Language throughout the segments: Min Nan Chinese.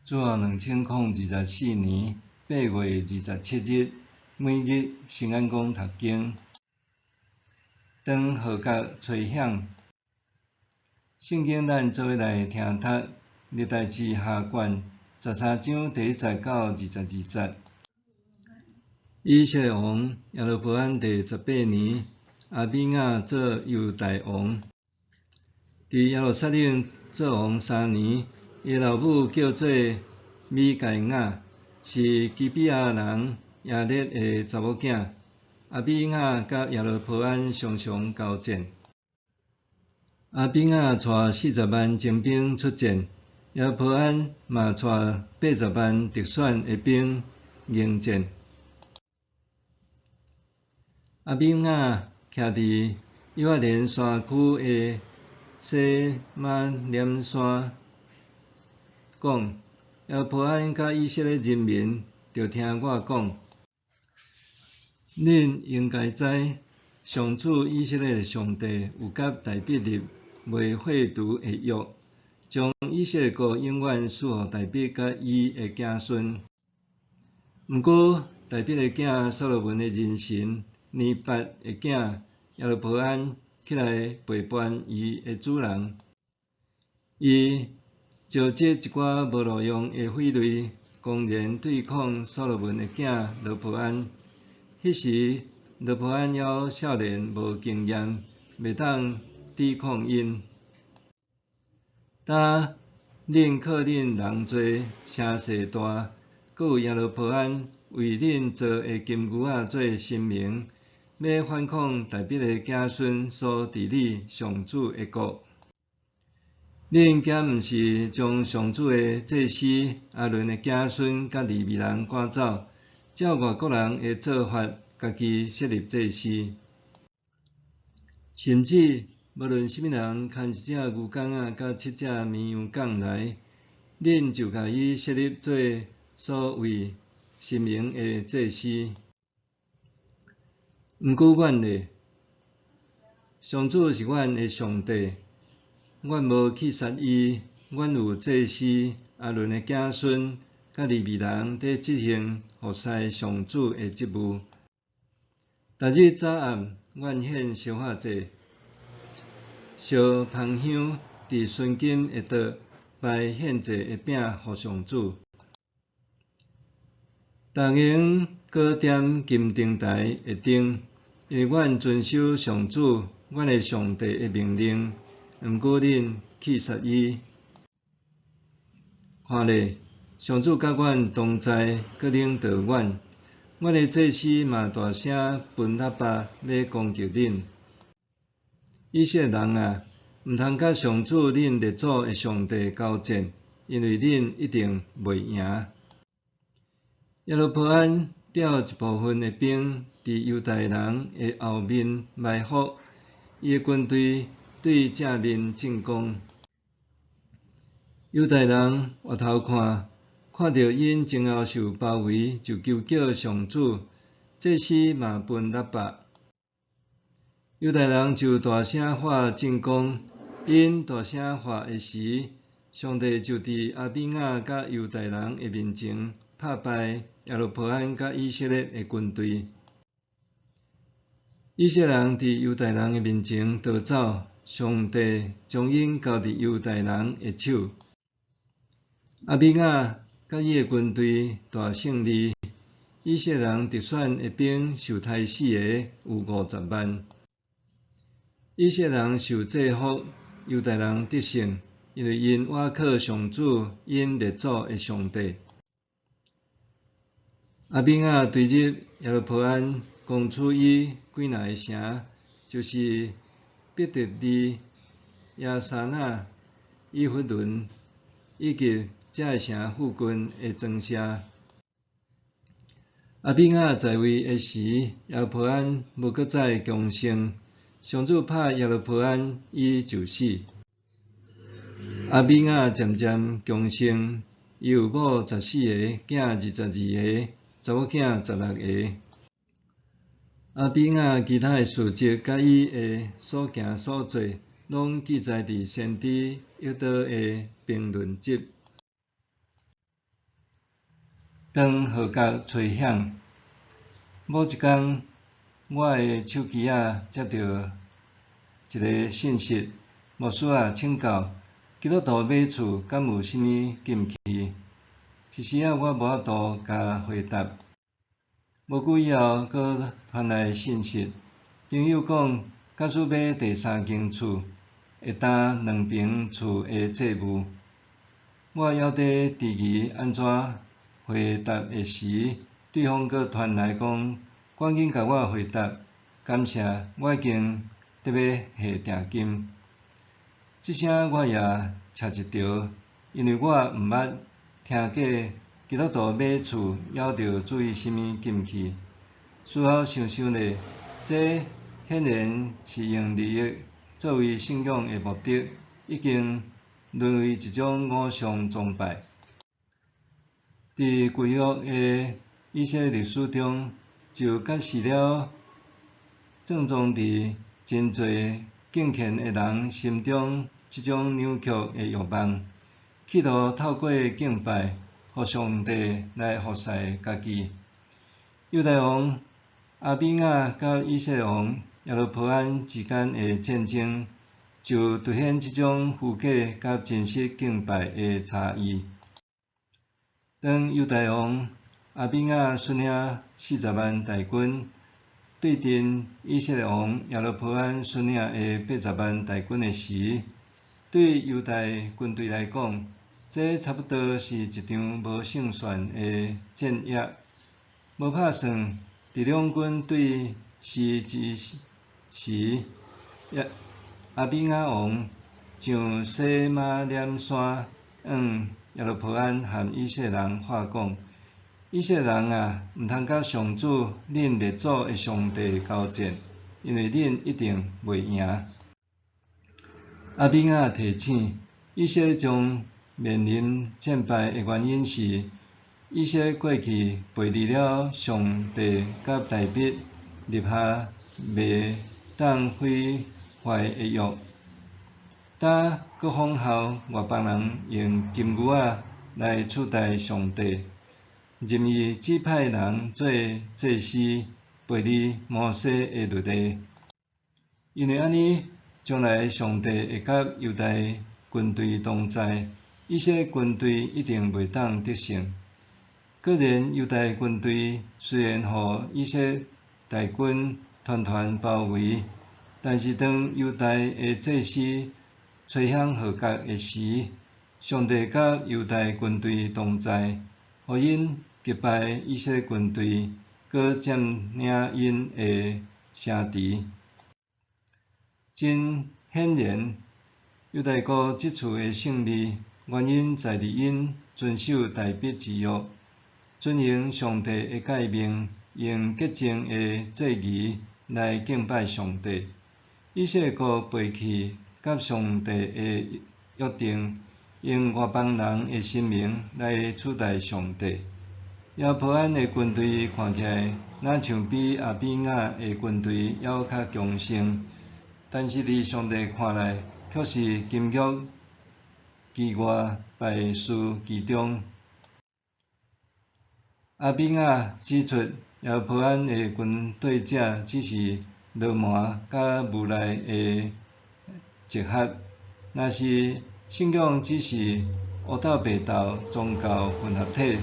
主後2024年8月27日，每日新眼光讀經，當號角吹響，聖經咱做伙來聽讀歷代志下卷13章第1節到22節。以色列王耶羅波安第18年，亞比雅做猶大王，佇耶路撒冷做王3年。伊老母叫做米該雅，是基比亞人耶勒的查某囝。亞比雅佮耶羅波安常常交戰。亞比雅帶40萬精兵出戰，耶羅波安嘛帶80萬特選的兵迎戰。亞比雅徛佇以法蓮山區的洗瑪蘭山，講，耶羅波安佮以色列人民，著聽我講。恁應該知，上主以色列的上帝有佮大衛立袂廢除的約，將以色列國永遠賜予大衛佮伊的子孫。毋過，大衛的囝所羅門的佇神尼八的囝耶羅波安起來背叛伊的主人，伊召集一寡無路用的匪類，公然對抗所羅門的囝羅波安。彼時，羅波安猶少年無經驗，袂當抵抗𪜶。今恁靠恁人濟，聲勢大，閣有耶羅波安為恁造的金牛仔做神明，欲反抗大衛的子孫所治理上主的國。恁敢毋是將上主的祭司亞倫的子孫佮利未人趕走，照外國人的做法，家己設立祭司？甚至無論啥物人牽一隻牛犅仔佮七隻綿羊犅來，恁就共伊設立做所為神明的祭司。毋過阮咧，上主是阮的上帝，阮無棄殺伊，阮有祭司亞倫的子孫佮利未人佇執行服侍上主的職務。逐日早暗，阮獻燒化祭、燒芳香，佇純金的桌擺獻祭的餅予上主。逐閒閣點金燈臺的燈，因為阮遵守上主，阮的上帝的命令。毋過恁棄殺伊。看咧，上主佮阮同在，閣領導阮。阮的祭司嘛大聲歕喇叭，欲攻擊恁。以色列人啊，毋通佮上主恁列祖的上帝交戰，因為恁一定袂贏。耶羅波安調一部分的兵佇猶大人的後面埋伏，伊的軍隊對正面進攻。猶大人回頭看，看著𪜶前後受包圍，就求叫上主，祭司嘛歕喇叭。猶大人就大聲喊進攻，𪜶大聲喊的時，上帝就佇亞比雅佮猶大人的面前拍敗耶羅波安佮以色列的軍隊。以色列人佇猶大人的面前逃走，上帝將𪜶交佇猶大人的手。亞比雅佮伊的軍隊大勝利，以色列人特選的兵受刣死的有50萬。以色列人受制服，猶大人得勝，因為𪜶倚靠上主，𪜶列祖的上帝。亞比雅追入耶羅波安攻取伊幾若个城，就是伯特利、耶沙那、以弗崙以及這个城附近的莊舍。亞比雅在位的時，耶羅波安無閣再強盛，上主拍耶羅波安，伊就死。亞比雅漸漸強盛，伊有某14個，囝22個，查某囝16個。亞比雅其他的事蹟，佮伊的所行所做，攏記載佇先知益多的評論集。當號角吹響，某一工，我的手機仔接著一个訊息：牧師啊，請教，基督徒買厝敢有啥物禁忌？一時仔我無法度共回答。無久以後，閣傳來訊息，朋友講，假使買第三間厝，會擔兩爿厝的債務。我猶佇遲疑按怎回答的時，對方閣傳來講，趕緊共我回答，感謝，我已經佇欲還訂金。這聲我也捙一著，因為我毋捌聽過基督徒買厝猶著注意啥物禁忌。事後想想咧，這顯然是用利益作為信仰的目的，已經淪為一種偶像崇拜。佇舊約的以色列歷史中，就揭示了藏藏佇真濟敬虔的人心中這種扭曲的欲望，企圖透過敬拜，予上帝來服侍家己。猶大王亞比雅佮以色列王耶羅波安之間的戰爭，就凸顯這種虛假佮真實敬拜的差異。當猶大王亞比雅率領40萬大軍對陣以色列王耶羅波安率領的80萬大軍的時，對猶大軍隊來講，這差不多是一場無勝算的戰役。無拍算，佇兩軍對峙之時，亞比雅王上洗瑪蓮山，向耶羅波安和以色列人話講：以色列人啊，毋通佮上主恁列祖的上帝交戰，因為恁一定袂贏。亞比雅提醒，以色列將面臨戰敗的原因是，以色列過去背離了上帝佮大衛立下袂當毀壞的約，今閣仿效外邦人用金牛仔來取代上帝，任意指派人做祭司，背離摩西的律例。因為按呢，將來上帝會佮猶大軍隊同在，以色列軍隊一定袂當得勝。果然，猶大軍隊雖然予以色列大軍團團包圍，但是當猶大的祭司吹響號角的時，上帝佮猶大軍隊同在，予𪜶擊敗以色列軍隊，閣佔領𪜶的城池。真顯然，猶大國這次的勝利，原因在佇𪜶遵守大衛之約，遵行上帝的誡命，用潔淨的祭儀來敬拜上帝。以色列國背棄佮上帝的約定，用外邦人的神明來取代上帝。耶羅波安的軍隊看起來若像比亞比雅的軍隊猶較強盛，但是佇上帝看來，卻是金玉其外，敗絮其中。亞比雅指出，耶羅波安的軍隊者只是鱸鰻佮無賴的集合，若是信仰只是烏鬥白鬥宗教混合體。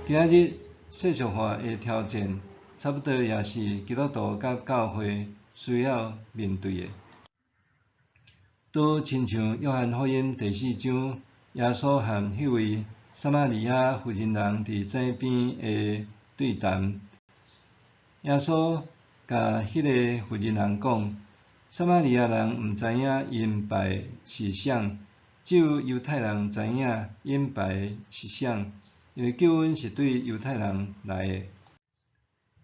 今仔日世俗化的挑戰，差不多也是基督徒佮教會需要面對的。拄親像約翰福音第四章，耶穌和彼位撒瑪利亞婦人佇井邊的對談。耶穌共彼个婦人講，撒瑪利亞人毋知影𪜶拜的是啥，只有猶太人知影𪜶拜的是啥，因為救恩是對猶太人來的。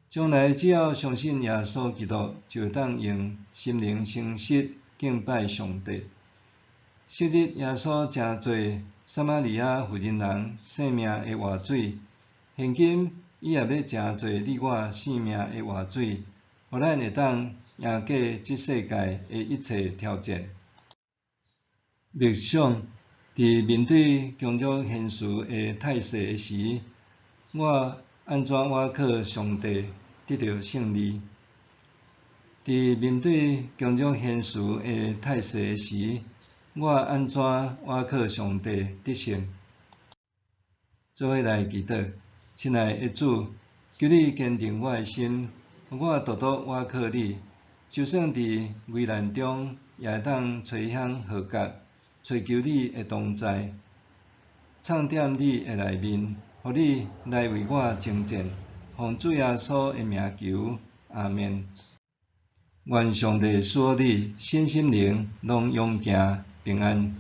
將來只要相信耶穌基督，就會當用心靈誠實敬拜上帝。昔日耶穌成做撒瑪利亞婦人生命的活水，現今伊也欲成做你我生命的活水，予咱會當贏過這世界的一切挑戰。默想，佇面對工作現實的態勢時，我按怎倚靠上帝得著勝利？佇面對工作現實的態勢時，我按怎倚靠上帝得勝？做伙來祈禱，親愛的主，求你堅定我的心，予我獨獨倚靠你，就算佇危難中，也會當吹響號角，揣求你的同在，藏踮你的內面，予你來為我征戰。奉主耶穌的名求，阿們。願上帝賜予你身心靈攏勇健平安。